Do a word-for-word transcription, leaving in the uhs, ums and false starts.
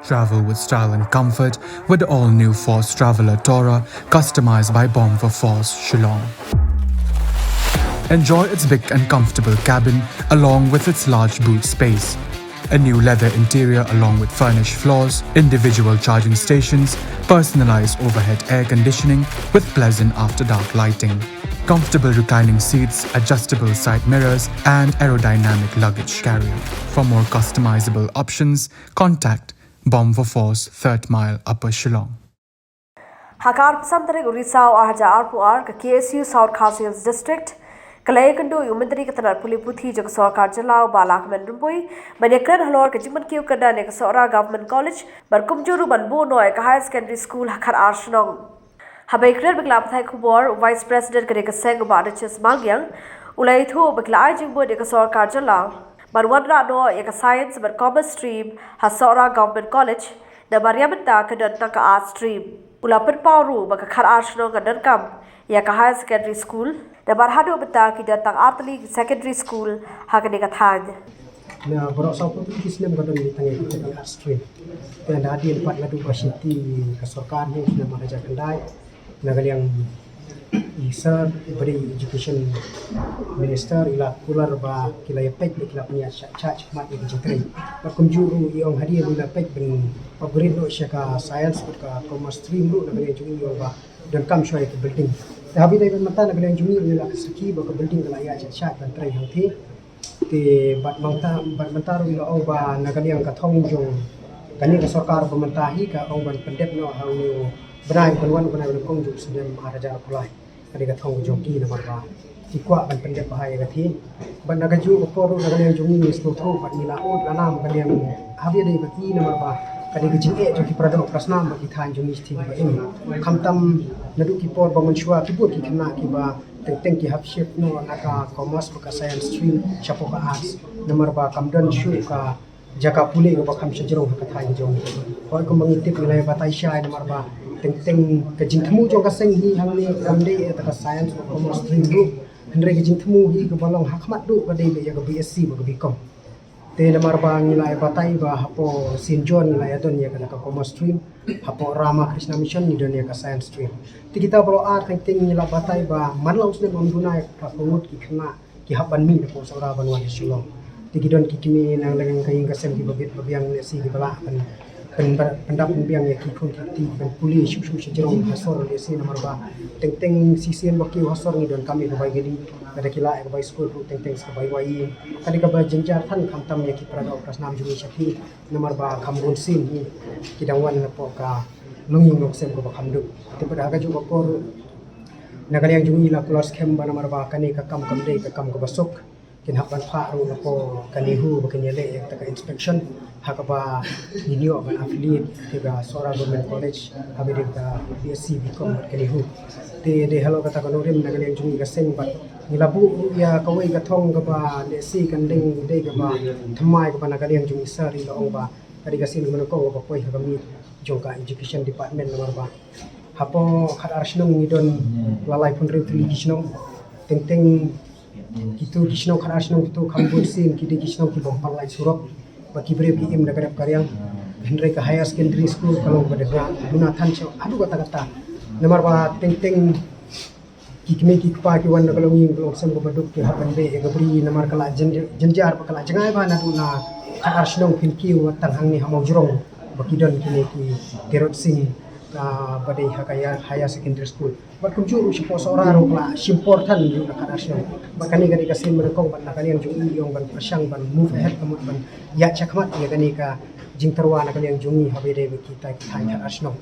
Travel with style and comfort with the all-new Force Traveler Tourer, customized by Bomb for Force, Shillong. Enjoy its big and comfortable cabin along with its large boot space. A new leather interior along with furnished floors, individual charging stations, personalized overhead air conditioning with pleasant after-dark lighting. Comfortable reclining seats, adjustable side mirrors, and aerodynamic luggage carrier. For more customizable options, contact Bomb for Force, Third Mile, Upper Shillong. Ha ka arphew san tarik u Risaw ar hajar arphew ar, ka K S U South Khasi Hills District ka la ïakynduh ïa u Myntri ka tnad pule puthi jong ka sorkar jylla u Bah Lahkmen Rymbui ban ïakren halor ka jingpynkiew kyrdan ïa ka Sohra Government College bad kumjuh ruh ban buh noh ïa ka Higher Secondary School ha khatar shnong. Haba ïakren bad ki lad pathai khubor, u Vice President ka dei ka seng u Bah Richard Mangiang u la ïathuh ba ki la ai jingbud ïa ka sorkar jylla ban wanrah noh ïa ka Science bad Commerce stream ha Sohra Government College, namar ïa mynta ka don tang ka Arts stream. U la pynpaw ruh ba ka khatar shnong ka donkam ïa ka Higher Secondary School, namar haduh mynta ki don tang artylli ki secondary school ha kane ka thaiñ. Na baroh sawphew tylli ki snem ka don tang ïa ka Arts stream. Te hadien pat naduh ba shimti ka sorkar ha u snem ar hajar khyndai, na ka liang i Sir ba dei Education Minister i la kular ba ki la ïa peit, ki la pynïaid shah shah shakhmat ïa ka jingtrei. Bad kumjuh ruh i ong hadien i la peit ban upgrade noh sha ka Science bad ka Commerce stream ruh, na ka liang jong i i ong ba donkam shuwa ïa ka building. Te haba ïadei bad mynta, na ka liang jong i i la kyrkieh ba ka building ka la ïaid shah shah ban trei hangtei. Te bad mynta, bad mynta ruh i la ong ba na ka liang ka thong jong kane ka sorkar ba mynta hi ka ong ban pyndep noh ha une u bnai, ban wan u bnai ba nyngkong jong u snem ar hajar arphew lai. Ka dei ka thong jong ki namar ba ki kwah ban pyndep bha ïa ka thing. Bad na kajuh ka por ruh, na ka liang jong ngi ngi sngewthuh bad ngi la ud la nam ka liang, haba ïadei bad ki, namar ba ka dei ka jingeh jong ki para doh para snam bad ki thaiñ jong ngi sha ki ba im. Khamtam naduh ki por ba mynshuwa, ki bun ki khynnah kiba teng teng ki hap shift noh na ka Commerce bad ka Science stream shapoh ka Arts, namar ba kam don shuh ka jaka pule kaba kham shajrong ha ka thaiñ jong ngi. Hooid, kumba ngi tip, ngi la ïa batai shai, namar ba teng teng ka jingthmu jong ka seng hi hangne kam dei ïa ka Science bad Commerce stream ruh, hynrei ka jingthmu hi kaba long ha khmat duh ka dei ïa ka B S C bad ka B Com. Te namar ba ngi la ïa batai ba hapoh Saint John ngi la ïa don ïa ka, ka Commerce stream, hapoh Ramakrishna Mission ngi don ïa ka Science stream. Te kita baroh ar teng teng ngi la batai ba man la u snem ym duna ïa ka, ka ngut ki khynnah ki hap ban mih na ka Sohra ban wan sha Shillong. Te ki don ki kmie na ka liang ka ïing ka sem kiba bit ba biang, lehse kiba lah ban, ban, ban pyndap pynbiang ïa ki khun ki kti ban pule shuh shuh shajrong ha sor, lehse namar ba teng teng shisien ba kiew ha sor ngi donkam ïa ka bai kali, lada ki lah ïa ka bai skul ruh teng teng sa ka bai wai ïing. Ka dei kaba jynjar than khamtam ïa ki para doh para snam jong ngi sha ki, namar ba kham bun sien hi ki dang wan napoh ka longïing longsem kaba kham duk. Te pat ha kajuh ka por, na ka liang jong ngi la kular skhem ba namar ba kane ka kam kam dei ka kam kaba suk, kin hap ban phah ruh napoh ka NEHU ba kin ïaleh ïa kata ka inspection, ha kaba ngin ïoh ban affiliate ïa ka Sohra Government College haba ïadei ka B S C, B Com bad ka NEHU. Te dei halor kata ka nongrim, na ka liang jong ngi ka seng bad ngi la buh ruh ïa kawei ka thong kaba lehse kan dei, dei kaba thymmai kaba na ka liang jong ngi sir i la ong ba ka dei ka sien kaba nyngkong kaba poi ha ka miej jong ka Education Department, namar ba hapoh khatar shnong ngi don la laiphew hynriew tylli ki shnong. Teng teng kito ki shnong, khatar shnong kito kham bun sien ki dei ki shnong ki bym pat lait surok, ba ki briew ki im da ka dep ka riang. Hynrei ka Higher Secondary School ka long ba dei ka duna than sha haduh katta katta, namar ba teng teng ki kmie ki kpa ki wan na ka longïing ka longsem kaba duk, ki hap ban beh ïa ka bri, namar ka la jyn-, jynjar bad ka la jngai bha naduh na khatar shnong phin kiew tang hangne ha Mawjrong ba ki don kine ki Tirot Sing, ah, ba dei ha ka Higher, Higher Secondary School. Bad kumjuh ruh shapoh Sohra ruh ka la shim por than naduh na khatar shnong. Bad kane ka dei ka sien ba nyngkong bad na ka liang jong ngi i ong ban pyrshang ban move ahead, ka mut ban ïaid shakhmat ïa kane ka jingtyrwa na ka liang jong ngi haba ïadei bad kita ki thaiñ khatar shnong.